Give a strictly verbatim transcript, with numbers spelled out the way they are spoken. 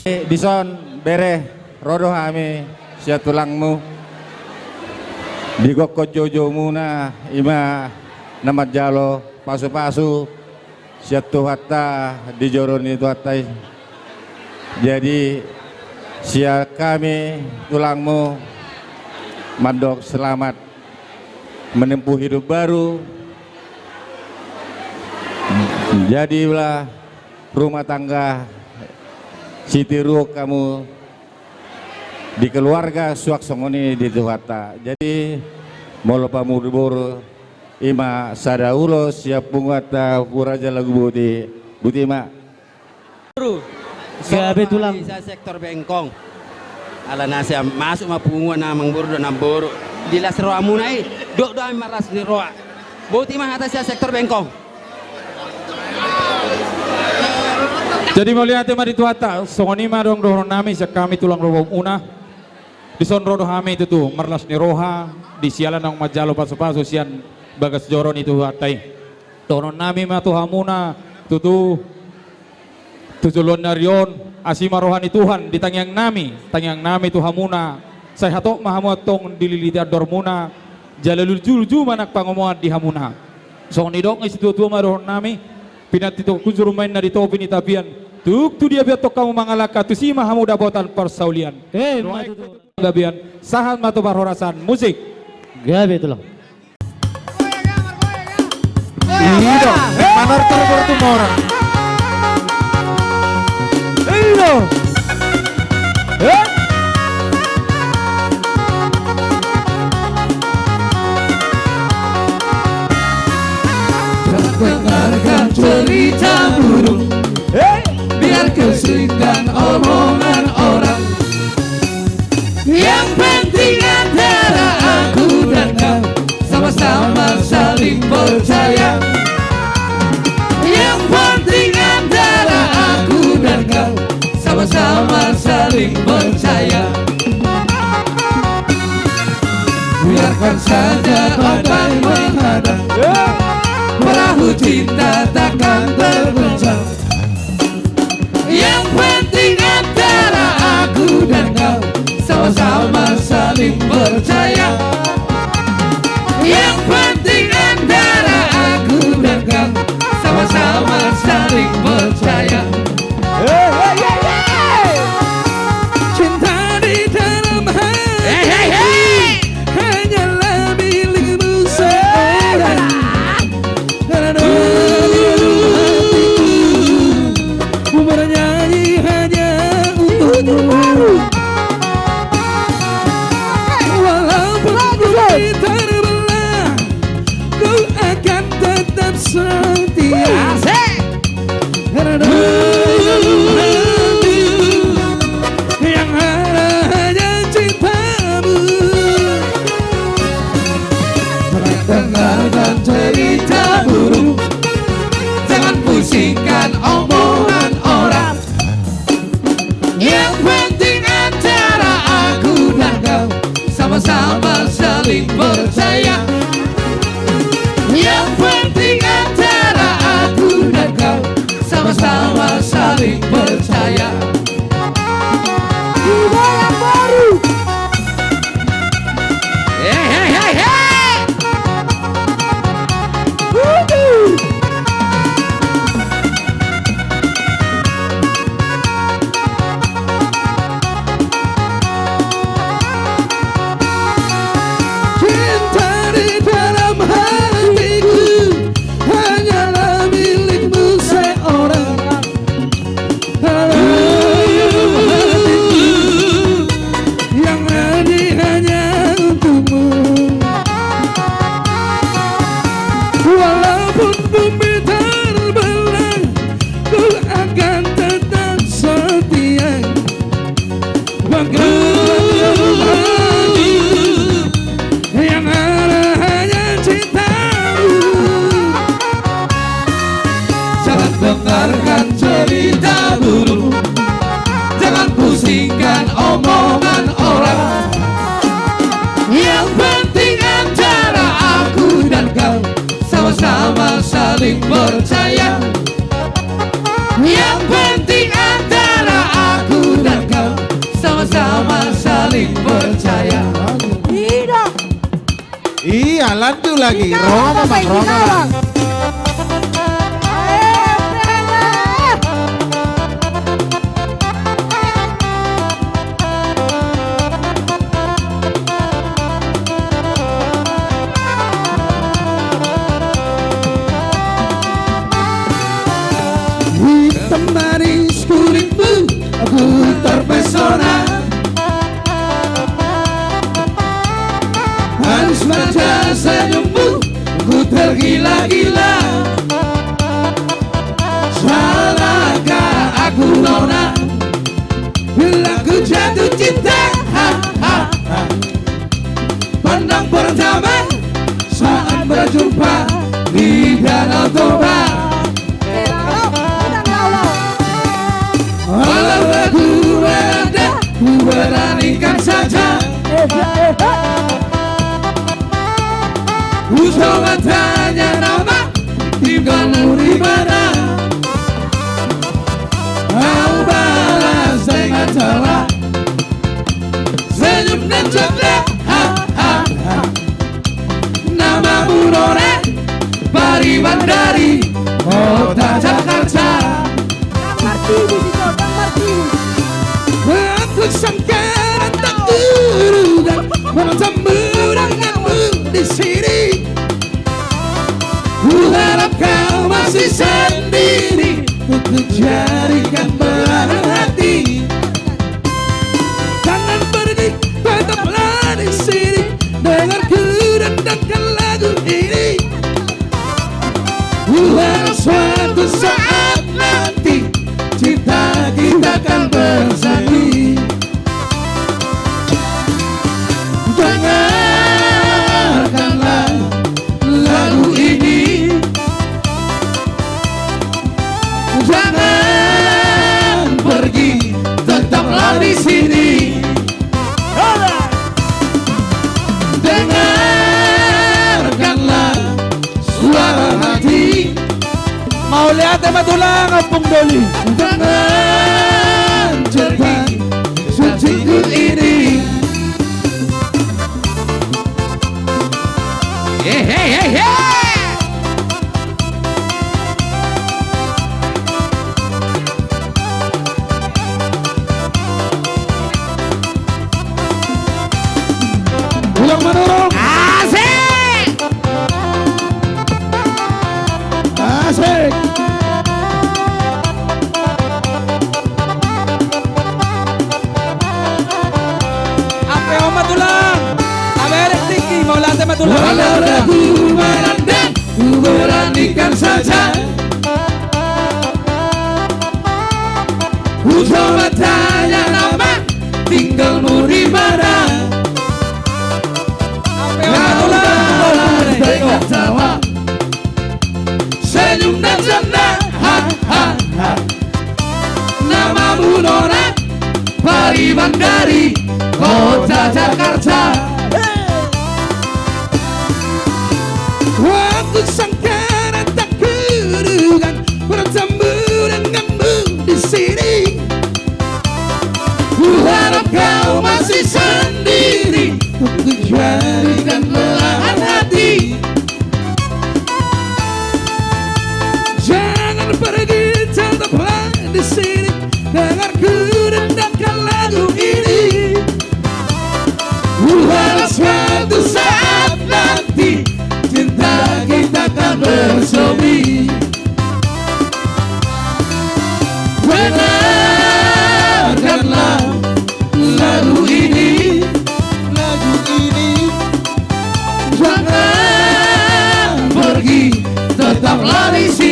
Dison bere, ro do hami sian tulangmu. Digokkon joujoumuna i ma na manjalo pasupasu sian Tuhanta di joro ni Tuhanta i. Jadi sian hami tulangmu mandok selamat menempuh hidup baru. Jadilah rumah tangga sitiruon hamu di keluarga suang songon i di Tuhanta. Jadi molo pamorumoru i ma sada ulos sian punguanta Hura Jala Guboti. Boti ma. Gabe tulang. Sektor Bengkong. Ala na sian masuk ma punguan amangboru dohot namboru. Di las rohamuna i, dok do hami marlas ni roha. Boti ma hata sian sektor Bengkong. Jadi mauliate ma di Tuhanta, songon i ma dohononnami sian hami tulang dohot ompunta. Dison ro do hami tutu marlas ni roha di siala naung manjalo pasupasu sian bagas joro ni Tuhanta i. Dohononnami ma tu hamuna tutu, tu joloan ni ari on, asi ma roha ni Tuhan di tangiangnami, tangiangnami tu hamuna, sai hatop ma hamu antong dililiti andormuna, jala luju-luju ma nang pangomoan di hamuna. Songon nidok ni situatua ma dohononnami, pinantikhon hujur ma inna di topi ni tapian, tung tu dia pe antong hamu mangalangka, tusi ma hamu dapotan parsaulian. Emma tutu. Gabean, sahat ma tu parhorasan. Musik. Gabe tulang. I do, manortor bortumora. I do. Eh? Dengarkan cerita burung, eh, biar kau seringan omongan orang. Yang penting antara aku dan kau sama-sama saling percaya. Yang penting antara aku dan kau sama-sama saling percaya. Biarkan saja badai menghadang, perahu cinta takkan tergoncang. Yang penting antara aku dan kau sama-sama saling percaya. Yang penting antara aku dan kau sama-sama saling percaya. Hei, hei, hei, hei. Cinta di dalam hati, hei, hei, hei, hanyalah milikmu seorang. Karena dalam hatiku, ku bernyanyi hanya untukmu. Walaupun bumi terbelah, ku akan tetap setia. Asik. Karena dalam hatiku yang ada hanya cintamu. Jangan dengarkan cerita burung, jangan pusingkan omongan orang. Yang penting antara aku dan kau sama-sama saling percaya. Yang penting antara aku dan kau sama-sama saling percaya. Jiwa yang baru. Hei, hei, hei, hei. Wudu. Cinta di dalam hatiku hanyalah milikmu seorang. Halo, hatiku yang ada hanya untukmu. Walaupun bumi terbelah, ku akan tetap setia. Bagi yang ada hanya cintamu. Jangan dengarkan cerita burung, jangan pusingkan omongan orang. Yang penting antara aku dan kau sama-sama saling percaya. Yang penting antara aku Lagi, Roma, Bang, Roma. Hitam manis kulitmu, aku terpesona. Halus mata senyummu, ku tergila-gila. Salahkah aku, nona, bila ku jatuh cinta? Ha, ha, ha. Pandang pertama saat berjumpa di Danau Toba. Walau ragu melanda, ku beranikan saja. Ku coba tanya nama, tinggalmu di mana? Au balas dengan tawa, senyum dan canda. Ha, ha, ha. Namamu, nona, Pariban dari kota Jakarta. Aku sangka dan tak kuduga bertemu denganmu di sini. Ku harap kau masih sendiri, untuk ku jadikan belahan hati. Jangan pergi, tetaplah di sini. Dengar ku dendangkan lagu ini. Ku harap suatu saat nanti cinta kita akan bersemi. Dengarkanlah lagu ini. Jangan pergi, tetaplah di sini. Dengarkanlah suara hati. Mauliate ma tulang, Ompung Doli. Dengan cerita sucingku ini. He, he, he, he. Ulang manurung. Asik. Asik. Ampe on ma tulang. Taberek tingki, mauliate ma tulang. Walau ragu melanda, ku beranikan saja. Ku coba tanya nama, tinggalmu di mana? Ampe on ma tulang. Kau balas dengan tawa, senyum dan canda. Ha, ha, ha. Namamu, nona, Pariban dari kota Jakarta. Aku sangka dan tak kuduga bertemu denganmu di sini. Ku harap kau masih sendiri, untuk ku jadikan belahan hati. Jangan pergi, tetaplah di sini. Dengar ku dendangkan lagu ini. Ku harap suatu saat nanti cinta kita akan bersemi. Dengarkanlah lagu ini, lagu ini. Jangan pergi, tetaplah di sini.